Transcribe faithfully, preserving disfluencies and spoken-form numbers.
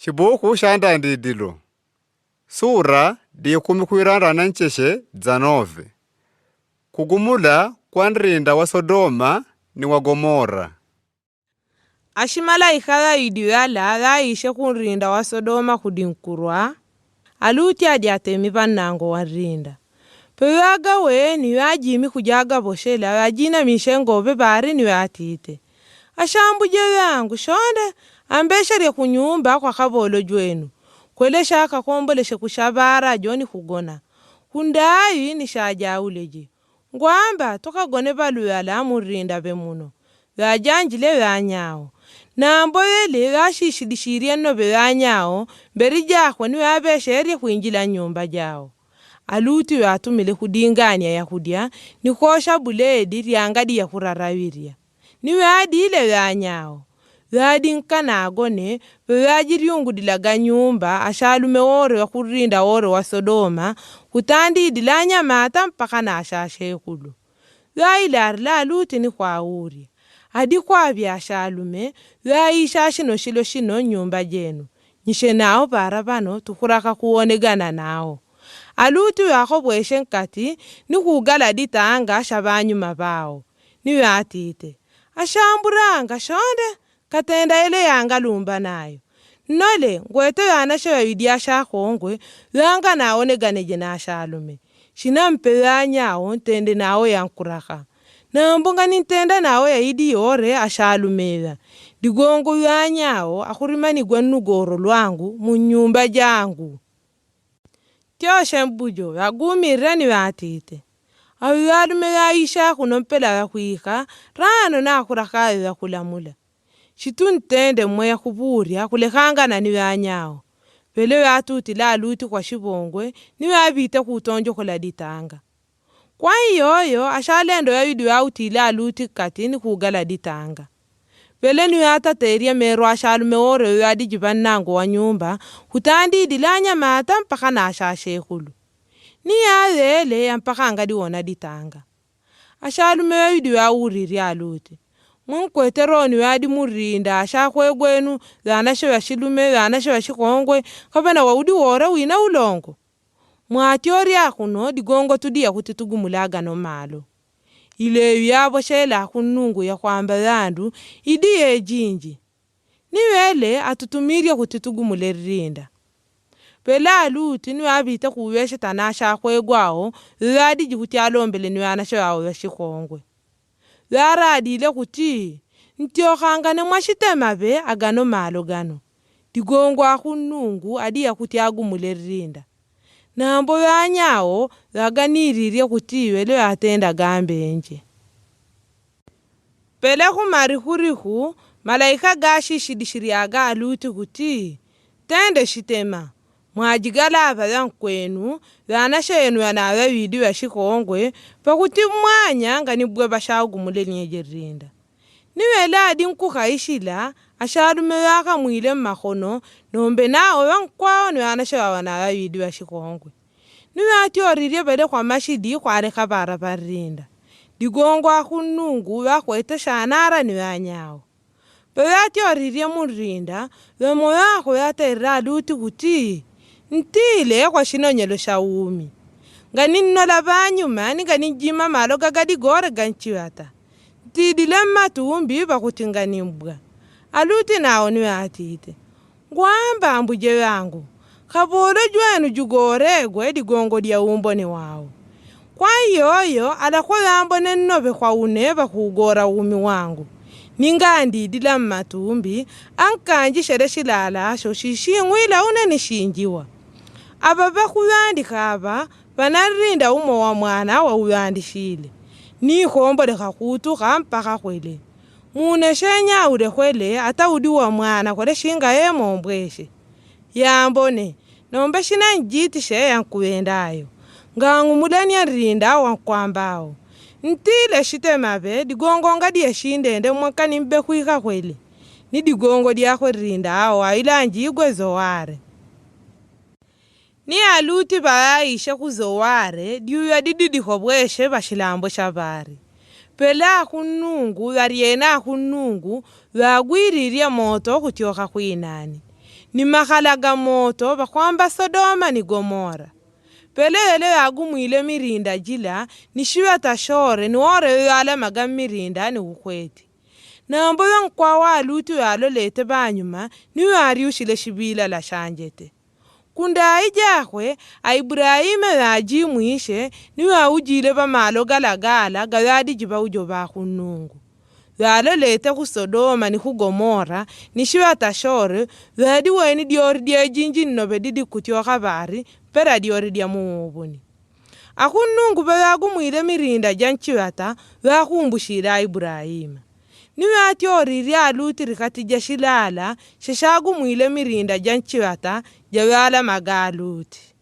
Shibuku sha Ndandidilo. Sura ndi kumi kwiranda na ntsheshe dza nove. Kugumula kwa nrinda wa Sodoma ni wa Gomora. Ashimalaika ŵaili ŵala ŵaishe ku nrinda wa Sodoma kudinkurwa, Aluti adi atemi pvanu nango wa nrinda. Pvo ŵagaweni ŵajimi kudja gapvoshela, ŵajinamishe ngopve pvahali ni ŵatite: Ashambudje ŵangu, shonde, ambeshelye ku nyumba kwa kapvolo djwenu. Kwele shaka komboleshe kusha pvahali djo ni kugona. Kundayi ni shadja uledje. Ngwamba, tukagone pvaluwala mu nrinda pve muno. Ŵadjandjile ŵanyawo. Nambo ŵele ŵashishilishilye nno pve ŵanyawo, mbeli djahwe ni ŵabeshelye kwindjila nyumba djawo. Aluti ŵatumile kudingania yakudya, ni kosha buledi lyangadi ya kurara ŵilya. Ni ŵadile ŵanyawo. Ŵadinka nagone, pvo ŵadjiliungudilaga nyumba, ashalume wore wa ku nrinda wore wa Sodoma, kutandidila anyamata mpaka na ashashekulu. Ŵailalila Aluti ni kwaulya: Adi kwapvi ashalume, ŵaisha shino shilo shino nyumba djenu? Nyishe nawo pvahali pvano tukuraka kuwonegana nawo. Aluti ŵakopvweshe nkati ni kugala ditanga sha pvanyuma pvawo. Ni ŵatite: Ashambulanga, shonde, katrenda yele yanga lumba nayo. Nole, ngwete ŵanashe ŵaŵili ashakongwe, ŵanga nawonegane dje na ashalume. Shina mpe ŵanyawo ntrende nawo yankuraka. Nambo ngani ntrenda nawo yaidi yore ashalume ŵa. Digongo ŵanyawo akurimanigwa nnu goro lwangu mu nyumba djangu. Tyoshe mbudjo, ŵagumile ni ŵatite: Awi ŵalume ŵaisha kuno mpela ŵakwika, rano nakuraka ŵakulamula. Shitu ntrende mwe ya kupvulya kulekangana ni ŵanyawo. Pvele ŵatutile Aluti kwa shipongwe, ni ŵapvite kutondjokola ditanga. Kwa iyoyo, ashalendo ŵaŵili ŵautile Aluti nkati ni kugala ditanga. Pvele ni ŵatatelye mero ashalume wore ŵadidji pvanu nango wa nyumba, kutandidila anyamata mpaka na ashashekulu. Ni yaŵele ya mpaka ngadi wona ditanga. Ashalume ŵaŵili ŵaulilye Aluti: Mwe nkwete roni ŵadi mu nrinda ashakwegwenu, ŵanashe ŵashilume, ŵanashe ŵashikongwe, kapvana waudi wore wina ulongo? Mwatyorya kuno, digongo tudiya kuti tugumule agano malo. Ileyo yapvoshela ku nungu ya kwamba ŵandu, idi yedjindji. Ni ŵele atutumilye kuti tugumule nrinda. Pvele Aluti ni ŵapvite kuŵeshe tana ashakwegwawo, ŵadidji kuti alombele ni ŵanashe ŵawo ŵashikongwe. Ŵaradile kuti: Ntyokangane mwa shitema pve agano malo gano. Digongo aku nungu adiya kuti agumule nrinda. Nambo ŵanyawo ŵaganililye kuti ŵele ŵatrenda gambe ndje. Pvele kumarihurihu, malaika gashishilishilyaga Aluti kuti: Trende shitema, mwadjigala apva ŵankwenu, ŵanashe ŵenu ŵana ŵaŵili ŵashikongwe, pakuti mwanya ngani mbwe pvashagumule nyedje nrinda. Ni ŵele adi nkukaishila, ashalume ŵakamwile mmahono, nombe nawo ŵankwawo ni ŵanashe ŵawo ŵana ŵaŵili ŵashikongwe. Ni ŵatyorilye pvele kwa mashidi kwaleka pvala pva nrinda. Digongo aku nungu ŵakwete shanara ni ŵanyawo. Pvo ŵatyorilye mu nrinda, ŵamoyo wakwe ŵatelela Aluti kuti: Ntile kwa shinonyelo sha wumi. Ngani nnola pvanyuma, ni ngani ndjima malo gaga digore ga ntsi ŵata. Ntilile mmatumbi pakuti ngani mbwa. Aluti nawo ni ŵatite: Ngwamba mbudje ŵangu, kapvolo djwenu djugoregwe digongo dya umbone wawo. Kwa iyoyo, alakwa ŵambone nno pve kwa une pvakugora wumi wangu. Ninga ndidila mmatumbi, ankandjishele shilala sho shishingwila une nishindjiwa. Apva pvakuvandika apva, pvana nrinda umo wa mwana wauvandishile. Nikomboleka kutuka mpaka kwele. Muneshe nyaule kwele, ata udi wa mwana kwele shinga ye mombweshe. Yambone, nombe shina ndjitishe ya nkuŵendayo. Ngangumuleni ya nrinda wa nkwambawo. Ntile shitema pve, digongo ngadiye shindende mwakani mbe kwika kwele. Ni digongo dyakwe nrinda awo ayilandjigwe Zoware. Ni Aluti pvayaishe ku Zoware, diuya dididi hobweshe pva shilambo sha pvali. Pvele aku nungu, pvalyena aku nungu, pvagwililye moto kutyoka kwinani. ni mahala ga moto, pvahwamba Sodoma ni Gomora. Pvele yele yagumwile mirinda jila, ni shivata shore, ni wore yo yalamaga mirinda ni ukweti. Nambo yo nkwa wa Luti yo yalolete pvanyuma, ni yo yariushile shivilala sha njete. Kundayi jahwe, a Ibrahima yo yajimwishe, ni yo yaujile pvamalo galagala, ga yo yadijipva ujo pvahu Nungu. Yo yalolete hu Sodoma ni hu Gomora, ni shivata shore, yo yadiweni diori die jinji nno pvedidi kutio habari, mpera diori dia muuvuni. Ahu Nungu pvo yagumwile mirinda ja nchivata, yo yahumbushile a Ibrahima. Ni yo yatioriri a Luti rikati ja shilala, she shagumwile mirinda ja nchivata, ja yo yalamaga a Luti.